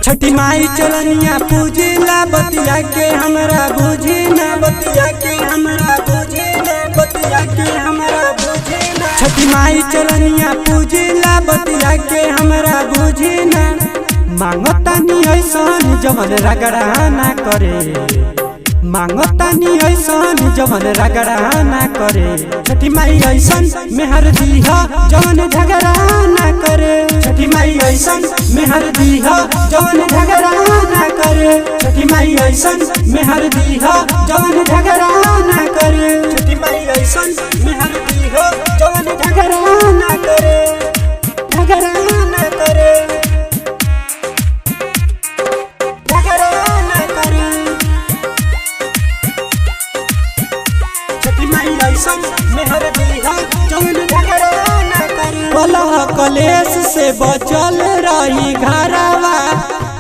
छठी माई चलनिया पूजिला बतिया के हमरा बुझी ना, बतिया के हमरा बुझी ना, बतिया के हमरा बुझी ना। छठी माई चलनिया पूजिला बतिया के हमरा बुझी ना। मांगतानी ऐसन जवन रगड़ा ना करे, मांगतानी ऐसन जवन रगड़ा ना करे। छठी माई ऐसन मेहर दीह जवन झगड़ा ना करे। छठी माई ऐसन मेहर दीह जवन झगड़ा ना करे। छठी माई ऐसन मेहर दीह जवन झगड़ा ना करे। छठी माई ऐसन मेहर दीह जवन झगड़ा ना करे, झगड़ा ना करे, झगड़ा ना करे। छठी माई ऐसन मेहर दीह जवन झगड़ा ना करे। कलह कलेश से बचल रही घरवा,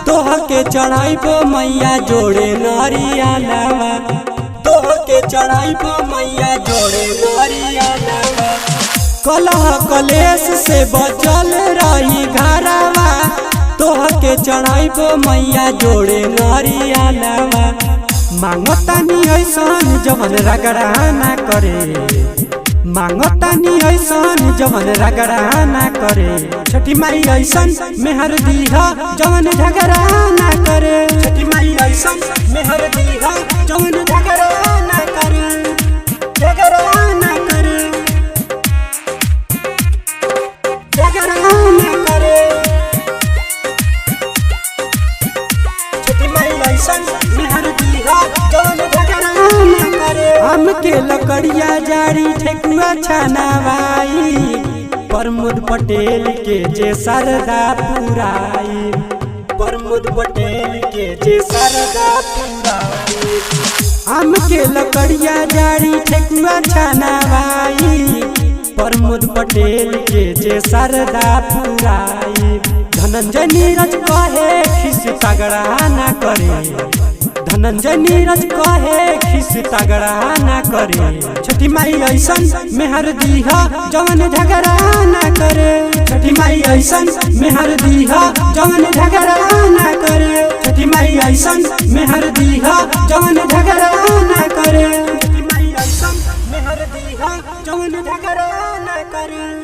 तोह के चढ़ाइबो मैया जोड़े नरिया लावा। तोह के चढ़ाइबो मैया जोड़े नरिया लावा। कलह कलेश से बचल रही घरवा, तोह के चढ़ाइबो मैया जोड़े नरिया लावा। मांगतानी ऐसन जवन रगड़ा ना करे, मांगतानी ऐसन जवन रगड़ा ना करे। छठी माई ऐसन मेहर दीह जवन झगड़ा ना करे। छठी माई ऐसन मेहर दीह जवन झगड़ा ना करे, झगड़ा ना करे, झगड़ा ना करे। छठी माई ऐसन मेहर दीह जवन झगड़ा ना करे। आम के लकड़िया जारी ठेकुआ छनावाई, प्रमोद पटेल के जे सरदा पुराई। प्रमोद पटेल के जे सरदा पुराई। आम के लकड़िया जारी ठेकुआ छनावाई, प्रमोद पटेल के जे सरदा पुराई। धनंजय नीरज कहे खिस तगड़ा ना करे, धनंजय नीरज कहे खिस तगड़ा ना करे। छठी माई ऐसन मेहर दीह जवन झगड़ा ना करे। छठी माई ऐसन मेहर दीह जवन झगड़ा ना करे। छठी माई ऐसन मेहर दीह जवन झगड़ा ना करे। छठी माई ऐसन मेहर दीह जवन झगड़ा ना करे।